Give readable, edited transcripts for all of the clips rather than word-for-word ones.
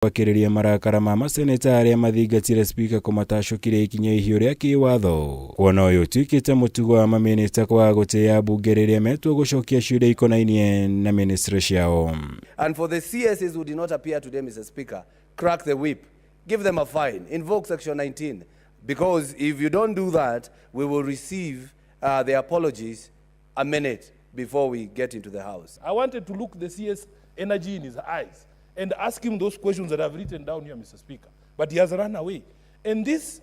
Gwakĩrĩria marakara ma maseneta arĩa mathingatire spika kũmatacũkire ikinya ihiũ rĩa kĩwatho kuona ũyũ ũtuĩkĩte mũtugo wa mamĩnĩsta kwaga gũtĩĩa mbunge rĩrĩa metwo gũcokia ciũria ikonainie na ministry ciao. And for the CSs who did not appear today, Mr. Speaker, crack the whip, give them a fine, invoke Section 19. Because if you don't do that, we will receive the apologies a minute before we get into the House. I wanted to look the CS energy in his eyes and ask him those questions that I've written down here, Mr. Speaker. But he has run away. And this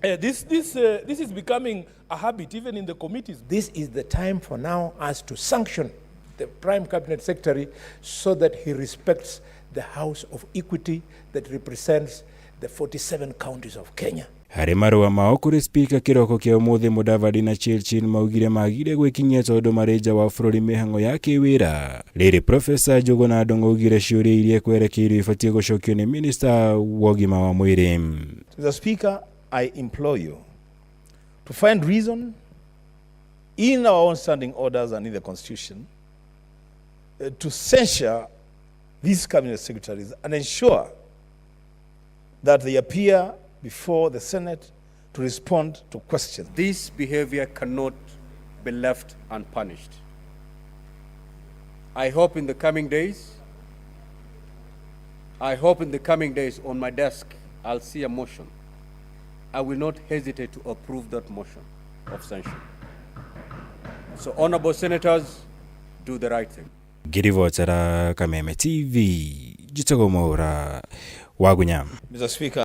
is becoming a habit even in the committees. This is the time for now us to sanction the Prime Cabinet Secretary so that he respects the House of Equity that represents the 47 counties of Kenya. Harĩ marũa mao kũrĩ spika kĩroko kĩa ũmũthĩ, Mudavadi na Chirchir maugire magire gwĩkinyia tondũ marĩ nja wa bũrũri mĩhang'o ya kĩwĩra. Rĩrĩ Profesa Njũgũna Ndung'u augire ciũria iria kwerekeirwo ibatiĩ gũcokio nĩ minista wa ũgima wa mwĩrĩ. Mr. Speaker, I implore you to find reason in our own standing orders and in the Constitution to censure these cabinet secretaries and ensure that they appear before the Senate to respond to questions. This behavior cannot be left unpunished. I hope in the coming days, I hope in the coming days on my desk, I'll see a motion. I will not hesitate to approve that motion of censure. So, honorable senators, do the right thing. Ngĩribotera Kameme TV, njĩtagwo Mwaũra Wagunya. Mr. Speaker.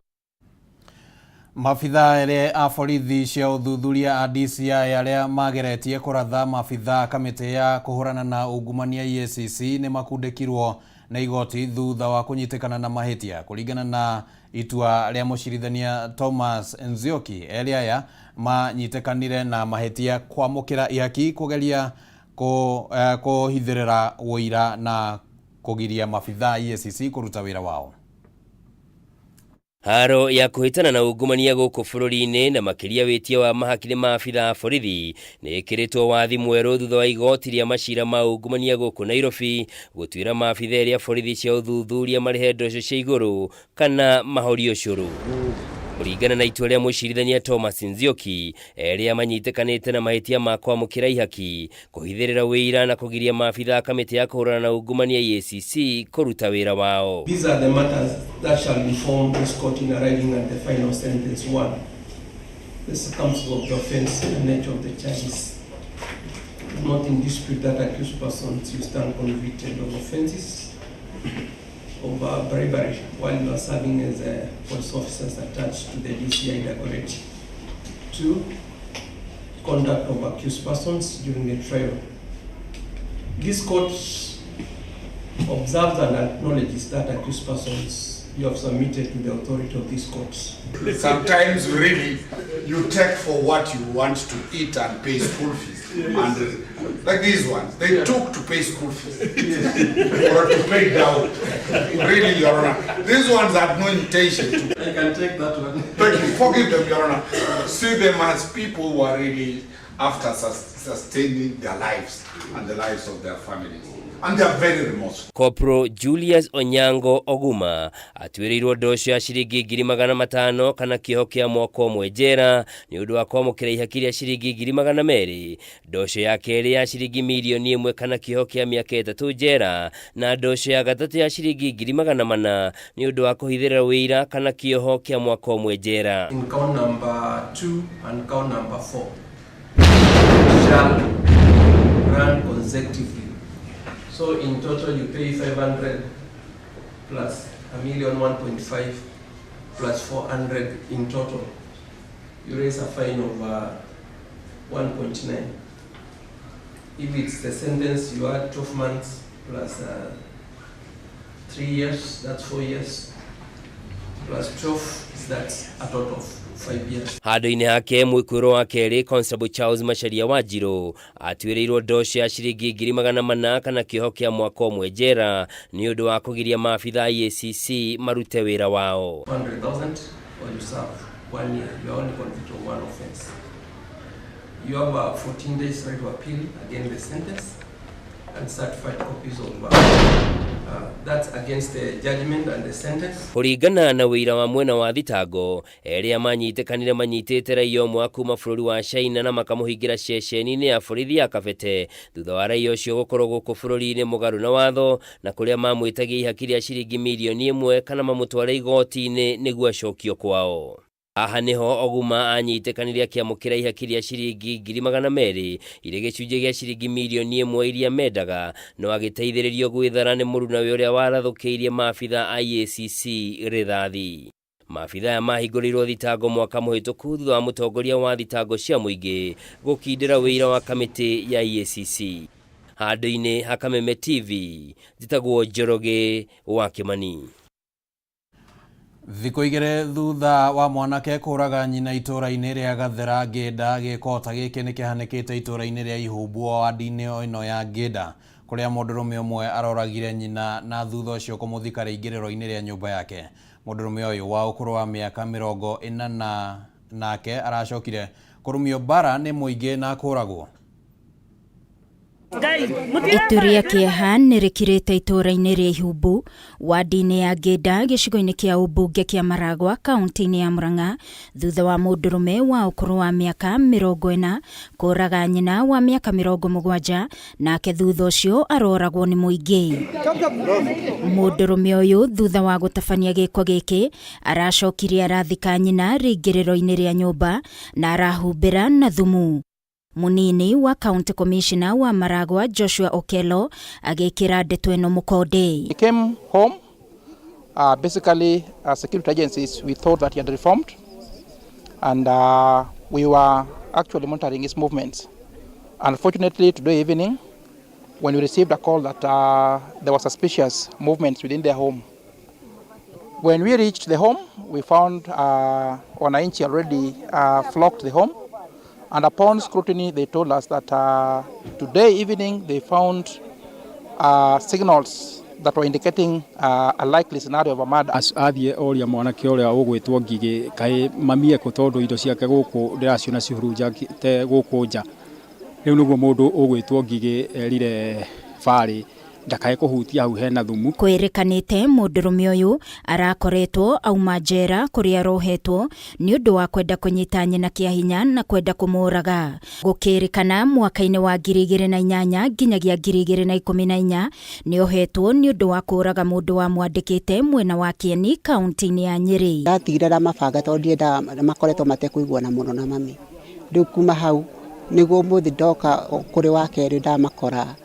Mabithaa erĩ a borithi cia ũthuthuria a DCI arĩa mageretie kũratha mabithaa kamĩtĩ ya kũhũrana na ungumania EACC nĩ makundĩkirwo na igoti thutha wa kũnyitĩkana na mahĩtia. Kũringana na itua rĩa mũcirithania Thomas Nzioki, erĩ aya manyitĩkanire na mahĩtia kwamũkĩra ihaki, kũgeria kũhithĩrĩra ũira na kũgiria mabithaa EACC kũruta wĩra wao. Haro ya kũhĩtana na ungumania gũkũ bũrũri-inĩ na makĩria wĩtia wa mahaki nĩ maabitha a borithi nĩ ĩkĩrĩtwo wathi mwerũ thutha wa igoti rĩa macira ma ungumania gũkũ Nairobi gũtuĩra maabitha erĩ a borithi cia ũthuthuria marĩhe mbeca cia igũrũ kana mahorio ũcũrũ. Kũringana na itua rĩa mũcirithania Thomas Nzioki, erĩ manyitĩkanĩte na mahĩtia ma kwamũkĩra ihaki, kũhithĩrĩra wĩira na kũgiria maabitha a kamĩtĩ ya kũhũrana na ungumania EACC kũruta wĩra wao. These are the matters that shall inform this court in arriving at the final sentence. One, the circumstances of the offense and nature of the charges. Not in dispute that accused persons, you stand convicted of offenses of bribery while you are serving as a police officers attached to the DCI Dagoretti. Two, conduct of accused persons during the trial. This court observes and acknowledges that accused persons, you have submitted to the authority of this court. Sometimes really you take for what you want to eat and pay school fees. And like these ones, they took to pay school fees or to pay down. Really, Your Honor. These ones had no intention to. I can take that one. Thank you. Forgive them, Your Honor. See them as people who are really after sustaining their lives and the lives of their families. And they are very remorseful. Corporal Julius Onyango Oguma atuĩrĩirwo ndosho ya ciringi 500,000 kana kĩoho kĩa mwaka ũmwe njera nĩ ũndũ wa kwamũkĩra ihaki rĩa ciringi 200,000, ndosho ya kerĩ ya ciringi 1 mirioni kana kĩoho kĩa mĩaka 3 njera, na ndosho ya gatatũ ya ciringi 400,000 nĩ ũndũ wa kũhithĩrĩra wĩira kana kĩoho kĩa mwaka ũmwe njera. In count number 2 and count number 4 shall run consecutively. So in total you pay 500 plus a million 1.5 plus 400 in total. You raise a fine of 1.9. If it's the sentence, you add 12 months plus 3 years, that's 4 years, plus 12, that's a total of 5 years. Handũ-inĩ hake mwĩkwĩrwo wa kerĩ Constable Charles Macharia Wanjiru atuĩrĩirwo ndosho ya ciringi 400,000 kana kĩoho kĩa mwaka ũmwe njera nĩ ũndũ wa kũgiria maabitha EACC marute wĩra wao. 100,000 or you serve 1 year. You are only convicted of one offense. You have 14 days right to appeal against the sentence and certified copies of That's against the judgment and the sentence. Kũringana na ũira wa mwena wa thitango, erĩ aya manyitĩkanire manyitĩte raiya ũmwe wa kuma bũrũri wa China na makamũhingĩra ceceni-inĩ ya borithi ya Kabete thutha wa raiya ũcio gũkorwo gũkũ bũrũri-inĩ mũgarũ na watho na kũrĩa mamwĩtagia ihaki rĩa ciringi mirioni ĩmwe kana mamũtware igoti-inĩ nĩguo acokio kwao. Haha nĩho Oguma anyitĩkanire akĩamũkĩra ihaki rĩa ciringi 200,000 irĩ gĩcunjĩ gĩa ciringi mirioni 1 iria mendaga, no agĩteithĩrĩrio gwĩthara nĩ mũrunawe ũrĩa warathũkĩirie maabitha a EACC rithathi. Maabitha aya mahingũrĩirwo thitango mwaka mũhĩtũku thutha wa mũtongoria wa thitango cia mũingĩ gũkindĩra wĩira wa kamĩtĩ ya EACC. Handũ-inĩ ha Kameme TV, njĩtagwo Njoroge wa Kĩmani. Thikũ igĩrĩ thutha wa mwanake kũraga nyina itũũra-inĩ rĩa Gathera Ngĩnda, gĩko ta gĩkĩ nĩkĩhanĩkĩte itũũra-inĩ rĩa Ihumbu ward-inĩ ĩno ya Ngĩnda, kũrĩa mũndũrũme ũmwe aroragire nyina na thutha ũcio kũmũthika rĩingĩrĩro-inĩ rĩa nyũmba yake. Mũndũrũme ũyũ wa ũkũrũ wa mĩaka 40 nake aracokire kũrumio mbara nĩ mũingĩ na kũragwo. Itu rĩa kĩeha nĩ rĩkirĩte itũũra-inĩ rĩa Ihumbu wadi-inĩ ya Ngĩnda gĩcigo-inĩ kĩa ũmbunge kĩa Maragwa kaunti-inĩ ya Murang'a thutha wa mũndũrũme wa ũkũrũ wa mĩaka 40 kũraga nyina wa mĩaka 70 nake thutha ũcio aroragwo nĩ mũingĩ. Mũndũrũme ũyũ thutha wa gũtabania gĩko gĩkĩ aracokire arathika nyina rĩingĩrĩro-inĩ rĩa nyũmba na arahumbĩra na thumu. Munini wa County Commissioner wa Maragwa Joshua Okello agĩkĩra ndeto ĩno mũkonde. He came home, basically security agencies, we thought that he had reformed, and we were actually monitoring his movements. Unfortunately, today evening, when we received a call that there were suspicious movements within their home. When we reached the home, we found wananchi already flocked the home. And upon scrutiny, they told us that today evening they found signals that were indicating a likely scenario of a murder. Athiĩ oria mwanake ũrĩa ũgwĩtwo Ngigĩ kaĩ mami ekũ tondũ indo ciake gũkũ ndĩraciona cihurunjangĩte gũkũ nja. Rĩu nĩguo mũndũ ũgwĩtwo Ngigĩ erire Barĩ ndakae kũhutia hau hena thumu. Kwĩrĩkanĩte mũndũrũme ũyũ arakoretwo auma njera kũrĩa arohetwo nĩ ũndũ wa kwenda kũnyita nyina kĩa hinya na kwenda kũmũraga. Gũkĩrĩkana mwaka-inĩ wa 2008 nginyagia 2014 nĩohetwo nĩ ũndũ wa kũraga mũndũ wa mwandĩkĩte mwena wa Kĩeni kaunti-inĩ ya Nyĩrĩ. Ndatigire ndamabanga tondũ ndiendaga makoretwo matekũiguana mũno na mami. Rĩu kuma hau nĩguo ũmũthĩ ndoka kũrĩ wa kerĩ ndamakora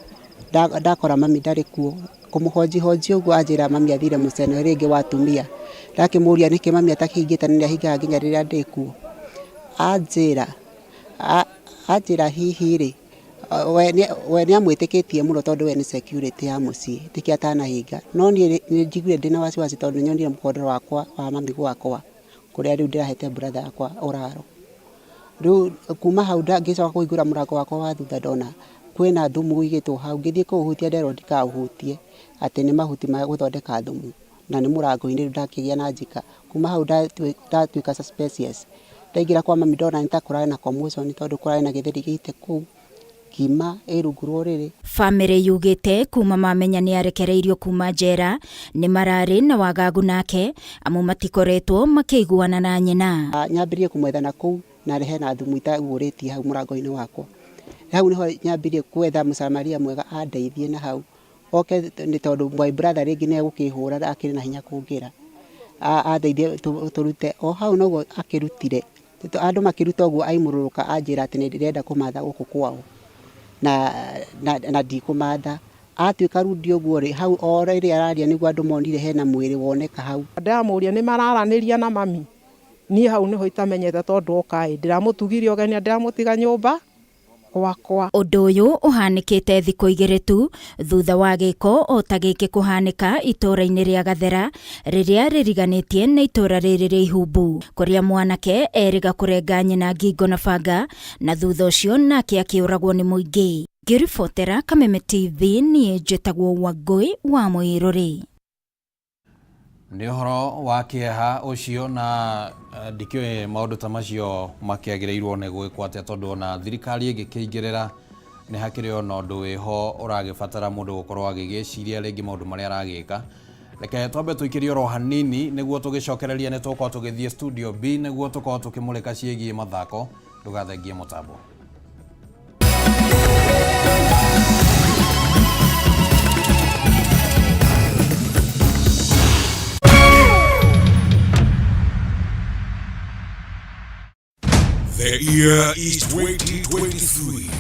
ndakora mami ndarĩ kuo kũmũhonjihonji ũguo anjĩra mami athire mũcene rĩngĩ wa atumia. Ndakĩmũria nĩkĩ mami atakĩhingĩte na nĩahingaga nginya rĩrĩa ndĩ kuo. Anjĩra hihi rĩ we nĩamwĩtĩkĩtie mũno tondũ we nĩ security ya mũciĩ nĩkĩo atanahinga. No niĩ nĩ njiguire ndĩna wasiwasi tondũ nĩnyonire mũkondoro wakwa wa mami gwakwa kũrĩa rĩu ndĩrahete brother yakwa ũraro. Rĩu kuma hau ngĩcoka kũhingũra mũrango wakwa wa thutha ndona kwĩna thumu ũigĩtwo hau ngĩthiĩ kũũhutia nderwo ndikaũhutie atĩ nĩ mahuti ma gũthondeka thumu na nĩ mũrango-inĩ rĩu ndakĩgĩa na njika. Kuma hau ndatuĩka suspicious. Ndaingĩra kwa mami ndona nĩ ta kũrarĩ na commotion tondũ kũrarĩ na gĩtheri gĩite kũu ngima ĩ rungu rwa ũrĩrĩ. Bamĩrĩ yugĩte kuma mamenya nĩ arekereirio kuma njera nĩ mararĩ na wagagu nake amu matikoretwo makĩiguana na nyina. Nyambĩrĩrie kũmwetha na kũu na hena thumu itaguũrĩtie hau mũrango-inĩ wakwa. Hau nĩho nyambirie gwetha mũsamaria mwega andeithie na hau oke nĩ tondũ my brother rĩngĩ nĩ egũkĩhũra akĩrĩ na hinya kũngĩra. Andeithie tũrute o hau noguo akĩrutire. Andũ makĩruta ũguo aimũrũrũka anjĩra atĩ nĩ ndĩrenda kũmatha gũkũ kwao na ndikũmatha. Atuĩka rundi ũguo rĩ hau o rĩrĩa araria nĩguo andũ monire hena mwĩrĩ woneka hau. Ndĩramũria nĩ mararanĩria na mami. Niĩ hau nĩho itamenyete tondũ oka ĩ ndĩramũtugire ũgeni ndĩramũtiga nyũmba gwakwa. Ũndũ ũyũ ũhanĩkĩte thikũ igĩrĩ tu thutha wa gĩko o ta gĩkĩ kũhanĩka itũũra-inĩ rĩa Gathera rĩrĩa rĩriganĩtie na itũũra rĩrĩ rĩa Ihumbu kũrĩa mwanake erĩga kũrenga nyina ngingo na banga na thutha ũcio nake akĩũragwo nĩ mũingĩ. Ngĩribotera Kameme TV niĩ njĩtagwo Wangũi wa Mũirũrĩ. Nĩ ũhoro wa kĩeha ũcio na ndikĩũĩ maũndũ ta macio makĩagĩrĩirwo nĩ gwĩkwo atĩa tondũ ona thirikari ĩngĩkĩingĩrĩra Nĩ hakĩrĩ ona ũndũ wĩho ũragĩbatara mũndũ gũkorwo agĩgĩciria rĩngĩ maũndũ marĩa aragĩka. Reke twambe tũikĩrie oro hanini nĩguo tũgĩcokereria nĩ tũgũkorwo tũgĩthiĩ studio B nĩguo tũkorwo tũkĩmũrĩka ciĩgiĩ mathako. Ndũgathengie mũtambo. The year is 2023.